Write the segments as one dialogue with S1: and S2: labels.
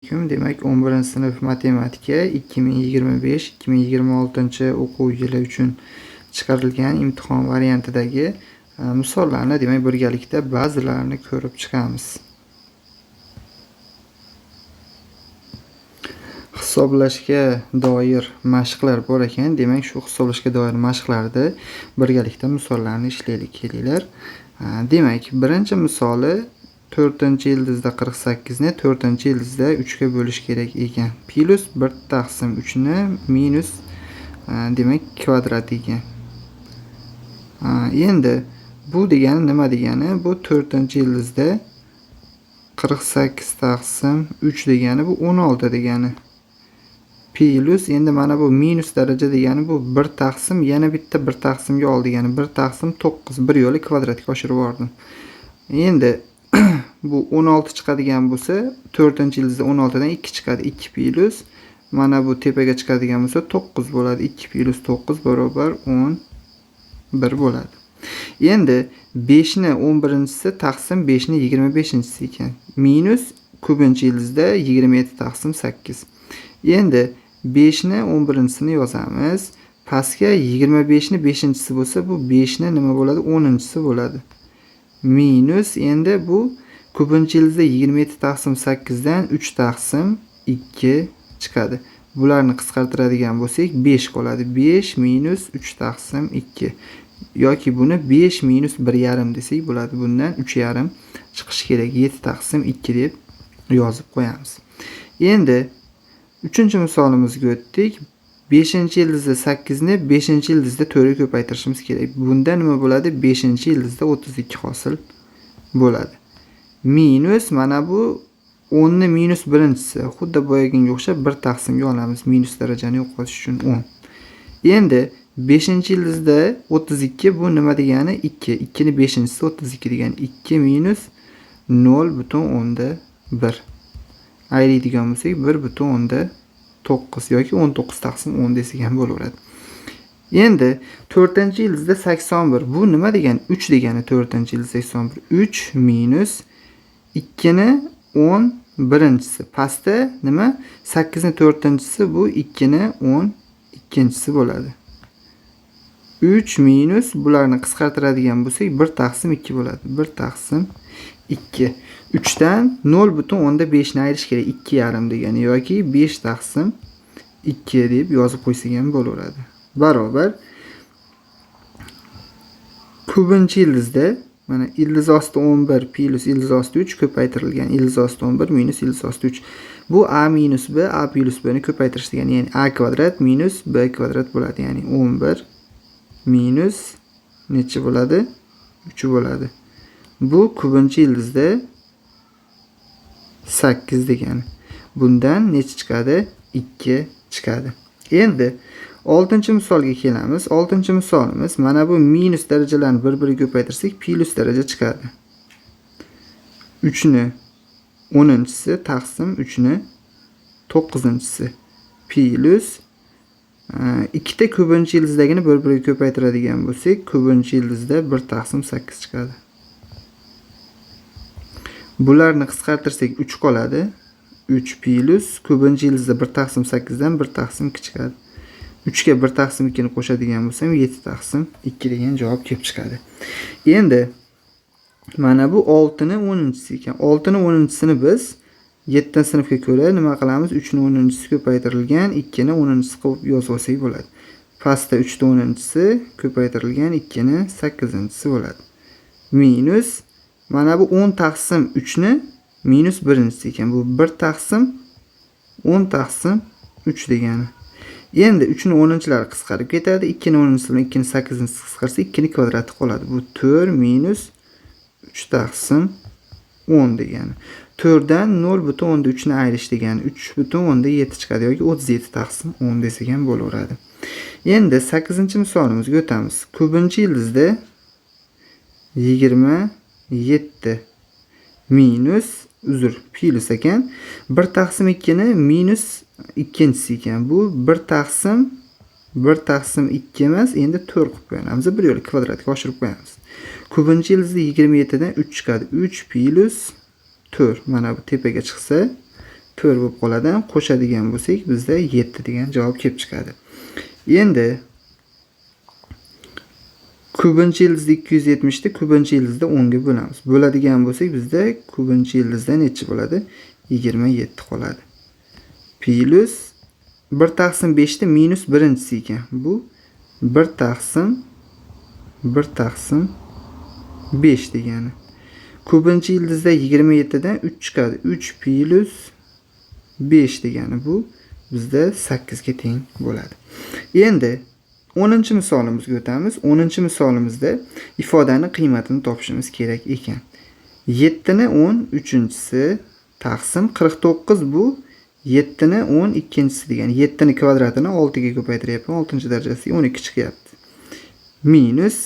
S1: Alaykum. Demak, 11-sinf matematika 2025-2026 o'quv yili uchun chiqarilgan imtihon variantidagi misollarni, demak, birgalikda ba'zilarini ko'rib chiqamiz. Hisoblashga doir mashqlar bor ekan. Demak, shu hisoblashga doir mashqlarda birgalikda misollarni ishlaylik, kelinglar. Demak, birinchi misoli 4-ildizda 48 ni 4-ildizda 3 ga bo'lish kerak ekan. Plus 1 taqsim 3 ni minus demak kvadrat ekan. Endi bu degani nima degani? Bu 4-ildizda 48 taqsim 3 degani bu 16 degani. Plus endi mana bu minus daraja degani bu 1 taqsim yana bitta 1 taqsimga ol degani 1 taqsim 9 bir yo'li kvadratga oshirib yubordim. Endi bu 16 chiqadigan bo'lsa, 4-ildizda 16 dan 2 chiqadi. 2 plus mana bu tepaga chiqadigan bo'lsa 9 bo'ladi. 2 plus 9 barobar 11 bo'ladi. Endi 5 ni 11-inchisi taqsim 5 ni 25-inchisi ekan. Minus ko'pinchi ildizda 27 taqsim 8. Endi 5 ni 11-inchisini yozamiz. Pastga 25 ni 5-inchisi bo'lsa, bu 5 ni nima bo'ladi? 10-inchisi bo'ladi. Minus endi bu ko'pinchi ildizda 27 taqsim 8 dan 3 taqsim 2 chiqadi. Bularni qisqartiradigan bo'lsak 5 qoladi. 5 minus 3 taqsim 2 yoki buni 5 minus 1,5 desak bo'ladi. Bundan 3,5 chiqishi kerak. 7 taqsim 2 deb yozib qo'yamiz. Endi 3-misolimizga o'tdik. 5-ildizda 8 ni 5-ildizda 4 ga ko'paytirishimiz kerak. Bunda nima bo'ladi? 5-ildizda 32 hosil bo'ladi. Minus mana bu 10 ni minus birinchisi. Xuddi boyagiga o'xshab 1 taqsimga olamiz. Minus darajani yo'qotish uchun 10. Endi 5-ildizda 32 bu nima degani? 2. 2 ni 5-inchisi 32 degani. 2 minus 0.1. Ayiradigan bo'lsak 1.9 yoki 19 taqsim 10 desak ham bo'laveradi. Endi 4-ildizda 81 bu nima degani? 3 degani 4-ildizda 81. 3 minus 2 ni 10 birinchisi. Pastda nima? 8 ni 4-inchisi bu 2 ni 10 ikkinchisi bo'ladi. 3 minus bularni qisqartiradigan bo'lsak 1 taqsim 2 bo'ladi. 1 taqsim 2. 3 dan 0.5 ni ayirish kerak. 2,5 degani yoki 5 taqsim 2 deb yozib qo'ysak ham bo'laveradi. Barobar ko'pinchi ildizda mana ildiz osti 11 plus ildiz osti 3 ko'paytirilgan ildiz osti 11 minus ildiz osti 3. Bu a minus b, a plus b ni ko'paytirish degani, ya'ni a kvadrat minus b kvadrat bo'ladi. Ya'ni 11 minus necha bo'ladi? 3 bo'ladi. Bu ko'pinchi ildizda 8 degani. Bundan necha chiqadi? 2 chiqadi. Endi 6-misolga kelamiz. 6-misolimiz mana bu minus darajalarni bir-biriga ko'paytirsak plus daraja chiqadi. 3 ni 10-inchisi taqsim 3 ni 9-inchisi plus ikkita ko'pinchi ildizdagini bir-biriga ko'paytiradigan bo'lsak, ko'pinchi ildizda 1 taqsim 8 chiqadi. Bularni qisqartirsak 3 qoladi. 3 plus ko'pinchi ildizda 1 taqsim 8 dan 1 taqsim 2 chiqadi. 3 ga 1 taqsim 2 ni qo'shadigan bo'lsam 7 taqsim 2 degan javob kelib chiqadi. Endi mana bu 6 ni 10-inchisi ekan. 6 ni 10-inchisini biz 7-sinfga ko'ra nima qilamiz? 3 ni 10-inchisi ko'paytirilgan 2 ni 10-inchisi qilib yozib olsak bo'ladi. Pastda 3 ni 10-inchisi ko'paytirilgan 2 ni 8-inchisi bo'ladi. Minus mana bu 10 taqsim 3 ni minus 1-inchisi ekan. Bu 1 taqsim 10 taqsim 3 degani. Endi 3 ni 10-inchilari qisqarib ketadi. 2 ni 10-inchisi bilan 2 ni 8-inchisi qisqarsa 2 ni kvadrati qoladi. Bu 4 minus 3 taqsim 10 degani. 4 dan 0.3 ni ayirish degani 3.7 chiqadi yoki 37 taqsim 10 desak ham bo'laveradi. Endi 8-misolimizga o'tamiz. Ko'pinchi ildizda 27 minus uzr plus ekan. 1 taqsim 2 ni minus ikkinchisi ekan. Bu 1 taqsim 1 taqsim 2 emas, endi 4 qilib qo'yamiz. Bir yo'li kvadratga oshirib qo'yamiz. Ko'pinchi ildizda 27 dan 3 chiqadi. 3 plus 4 mana bu tepaga chiqsa 4 bo'lib qoladi. Qo'shadigan bo'lsak, bizda 7 degan javob kelib chiqadi. Endi kubinchi ildizda 270 ni kubinchi ildizda 10 ga bo'lamiz. Bo'ladigan bo'lsak, bizda kubinchi ildizda necha bo'ladi? 27 qoladi. Plus 1 taqsim 5 ni minus birinchisi ekan. Bu 1 taqsim 1 taqsim 5 degani. Kubinchi ildizda 27 dan 3 chiqadi. 3 plus 5 degani bu bizda 8 ga teng bo'ladi. Endi 10-misolimizga o'tamiz. 10-misolimizda ifodani qiymatini topishimiz kerak ekan. 7 ni 10 uchinchisi taqsim 49, bu 7 ni 10 ikkinchisi degani. 7 ni kvadratini 6 ga ko'paytiryapman. 6-darajasiga 12 chiqyapti. Minus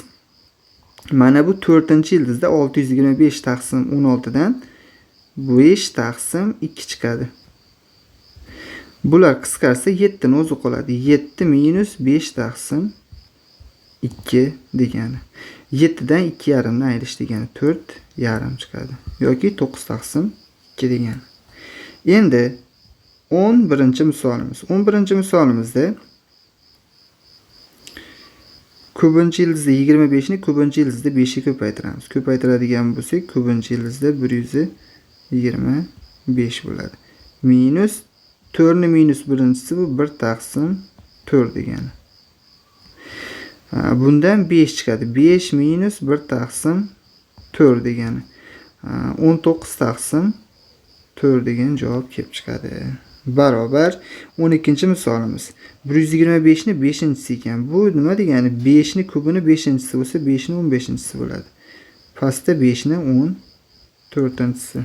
S1: mana bu 4-ildizda 625 taqsim 16 dan 5 taqsim 2 chiqadi. Bular qisqarsa 7 ni o'zi qoladi. 7 minus 5 taqsim 2 degani. 7 dan 2 yarimni ayirish degani 4 yarim chiqadi yoki 9 taqsim 2 degani. Endi 11-misolimiz. 11-misolimizda kubinchi ildizda 25 ni kubinchi ildizda 5 ga ko'paytiramiz. Ko'paytiradigan bo'lsak, kubinchi ildizda 125 bo'ladi. Minus 4 ni minus birinchisi, bu 1 taqsim 4 degani. Bundan 5 chiqadi. 5 minus 1 taqsim 4 degani. 19 taqsim 4 degan javob kelib chiqadi. Barobar 12-misolimiz. 125 ni 5-inchisi ekan. Bu nima degani? 5 ni kubini 5-inchisi bo'lsa, 5 ni 15-inchisi bo'ladi. Pastda 5 ni 14-inchisi.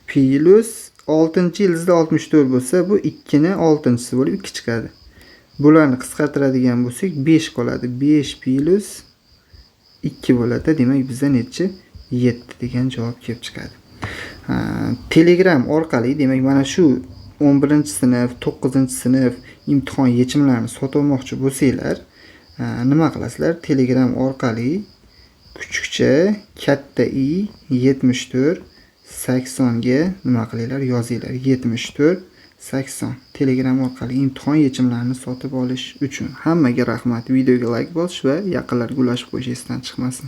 S1: Plus 6-ildizda 64 bo'lsa, bu 2 ni 6-inchisi bo'lib 2 chiqadi. Bularni qisqartiradigan bo'lsak, 5 qoladi. 5 plus 2 bo'ladi. Demak, bizda nechi? 7 degan javob kelib chiqadi. Telegram orqali, demak, mana shu 11-sinf, 9-sinf imtihon yechimlarini sotib olmoqchi bo'lsanglar, nima qilasizlar? Telegram orqali kuchukcha katta I 74 80 ga nima qilinglar? Yozinglar. 74 80 Telegram orqali imtihon yechimlarini sotib olish uchun. Hammaga rahmat. Videoga like bosish va yaqinlarga ulashib qo'yish esdan chiqmasin.